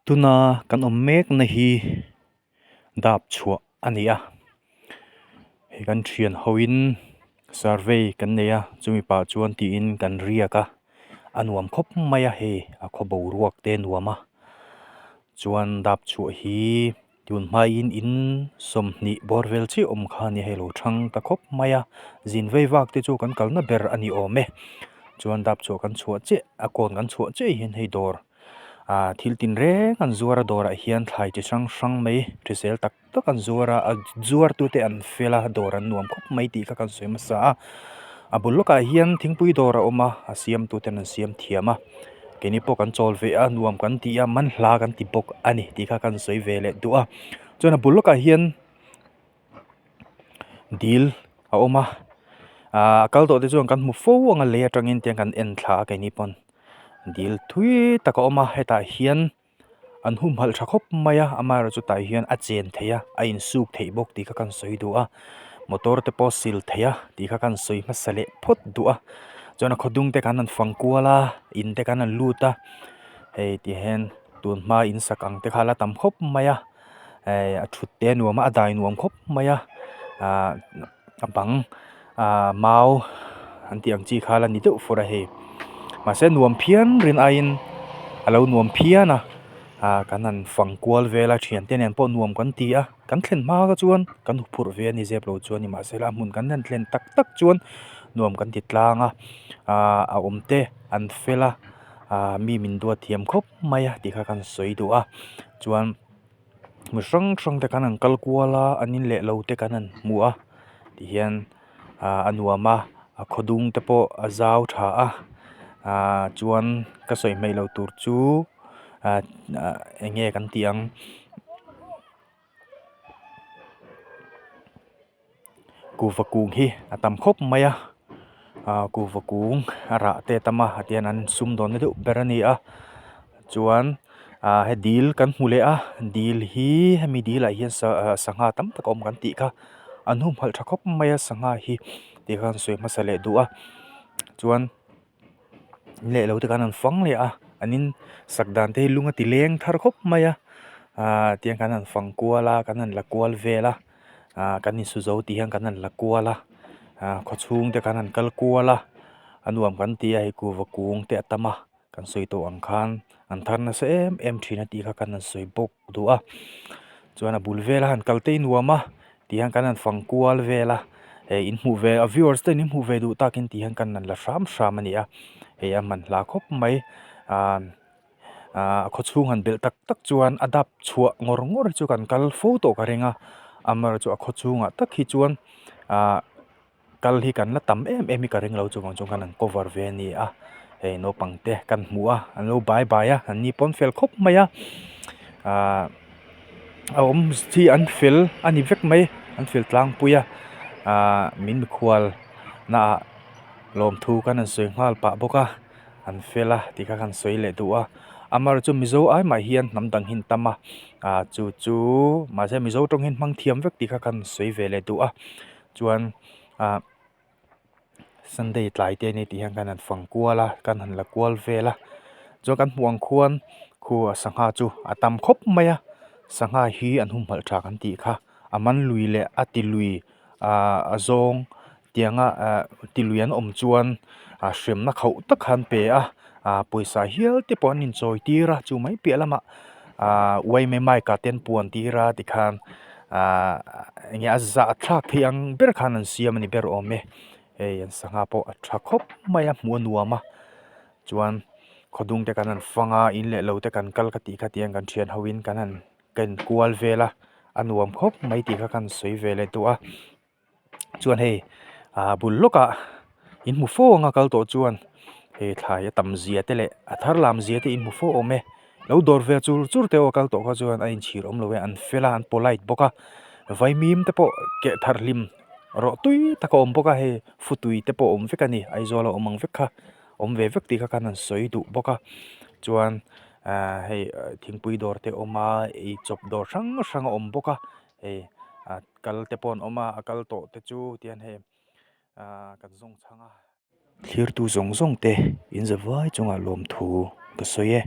Tuna kan awm mek na hi dap chhuah a ni a hei kan thian ho in survey kan nei a chumi pah chuan tiin kan riak a a nuam khawp mai a hei a khaw boruak te a nuam a chuan dap chhuah hi tun hmain in 20 bawr vel chiah awm kha a ni hei a lo thang ta khawp mai a zin vei vak te chu kan kalna ber a ni awm e chuan dap chhuah kan chhuah chiah a kawn kan chhuah chiah hian hei dawr. Ahh thil tin reng an zuar a dawrah hian thlai chi hrang hrang mai hrisel tak tak an zuar a a zuar tute an fel a dawr an nuam khawp mai tih kha kan sawi hmasa a a bul lawkah hian thingpui dawr a awm a a siam tuten an siam thiam a keini pawh kan chawl ve a nuam kan ti a manhla kan ti bawk a ni tih kha kan sawi ve leh duh a chuan a bul lawkah hian. Dil a awm a ahh a kal tawh te chuan kan hmu fo ang a lei atangin tiang kan en thla a keini pawn dil thui tak a awm a hetah hian an humhalh tha khawp mai a amaherawhchu tah hian a chen theih a a insuk theih bawk tih kha kan sawi duh a motor te pawh sil theih a tih kha kan sawi hmasa leh phawt duh a chuan a khaw dung te khan an fang kual a in te khan an lut a hei ti hian tun hma in sak ang te kha a la tam khawp mai a. Hei a thut te a nuam a a dai nuam khawp mai a ahh a bang ahh mau an tih ang chi kha la ni deuh fur a hei mahse nuam phian rin aiin a lo nuam phian a ahh kan han fang kual vel a thiante nen pawh nuam kan ti a kan thlen hma kha chuan kan huphurh ve a ni zep lo chuan ni mahsela a hmun kan han thlen tak tak chuan nuam kan ti tlang a ahh a awm te an fel a ahh mi min duat thiam khawp mai a tih kha kan sawi duh a chuan. Mi hrang hrang te khan an kal kual a an in leh lo te kan han hmu a tihian ah a nuam a a khaw dung te pawh a zau tha a ah chuan ka sawi hmaih loh tur chu ah eng nge kan tih ang. Kuhva kung hi a tam khawp mai a ah kuhva kung a rah te a tam a tihian an sumdawn na deuh ber a ni a chuan ah he dil kan hmu leh a dil hi hemi dil ah hian sangha tam tak a awm kan tih kha an humhalh tha khawp mai a sangha hi tih kha an sawi hmasa leh duh a chuan. Leh lo te khan an fang leh a an in sak dan te hi lung a ti leng thar khawp mai a ahh tiang khan an fang kual a kan han la kual vel a ahh kan insu zo tih hian kan han la kual a ahh khaw chhung te khan an kal kual a a nuam kan ti a hei kuhva kung te a tam a kan sawi tawh ang khan an thar nasa em em thin a tih kha kan han sawi bawk duh a chuan a bul vela han kal te hi nuam a tih hian kan han fang kual vel a hei in hmuh ve a viewers ten in hmuh ve duh takin tih hian kan han la hram hram a ni a hei a man hla khawp mai ah ah a khaw chhung han belh tak tak chuan a dap chhuah ngawr ngawr hi chu kan kal fo tawh ka ring a amaherawhchu a khaw chhungah tak hi chuan ah. Kal hi kan la tam em em hi ka ring lo chuvang chuan kan han cover ve a ni a hei naupang te kan hmu a an lo bai bai a an ni pawn fel khawp mai a ahh a awm hi an fel a ni vek mai an fel tlangpui a ahh min mikhual naah lawmthu kan han sawi nghal pah bawk a an fel a tih kha kan sawi leh duh a amaherawhchu mizo ai mah hian hnam dang hi an tam a ah chu chu mahse mizo tawng hi an hmang thiam vek tih kha kan sawi ve leh duh a. Chuan ah sunday tlai te ani tih hian kan han fang kual a kan han la kual vel a chuan kan hmuh ang khuan khu a sangha chu a tam khawp mai a sangha hi an humhalh tha kan tih kha a man lui leh a ti lui ah a zawng tianga ah ti lui an awm chuan ah hremna khauh tak kha an pe a ah pawisa hial te pawh an inchawi tir a chu mai piah lamah ah uaime mike ah te an puan tir a tikhan ah enge a zah thlak theih ang ber khan an siam a ni ber awm e hei an sangha pawh a tha khawp mai a hmuh a nuam a chuan khaw dung te kan han fang a in leh lo te kan kal ka tih kha tiang kan thian ho in kan han ken kual vel a a nuam khawp mai tih kha kan sawi ve leh duh a. Chuan hei ah bul lawkah in hmu fo anga kal tawh chuan hei thlai a tam zia te leh a thar lam zia te in hmu fo awm e lo dawr ve chur chur te aw kal tawh kha chuan a inchhir awm lo e an fel a an polite bawk a vaimim te pawh keh thar hlim rawh tui tak a awm bawk a hei futui te pawh a awm vek a ni Aizawl a awm ang vek kha awm ve vek tih kha khan an sawi duh bawk a chuan ah hei thingpui dawr te a awm a eichawp dawr hrang hrang a awm bawk a hei ah kal te pawh an awm a a kal tawh te chu tihian hei ah kan zawng chhang a. Thlirtu zawng zawng te in za vai chungah lawmthu ka sawi e.